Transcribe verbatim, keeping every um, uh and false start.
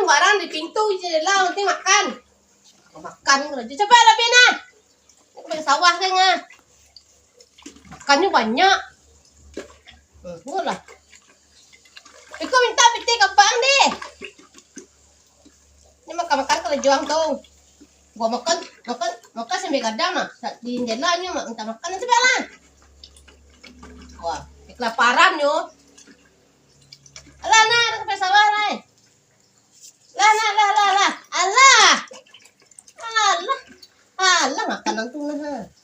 Barang di pintu je lah, nanti makan. Makan karajo. Capek lah, Pi, nah. Nak ke sawah kan, ah. Makannyo banyak. Hmm, lah. Iko minta pitih ka bang deh. Ni makan-makan karajo ang tu. Buah makan, makan, makan sambil gadang nah. Sa-, di jendela nyo mak minta makan sampai lah. Wah, kelaparan nyo. Alah, nah, ada sampai sawah lah, eh. Lah, nah, lah, lah, lah. Alah. Alah. Alah, makanan tu nah.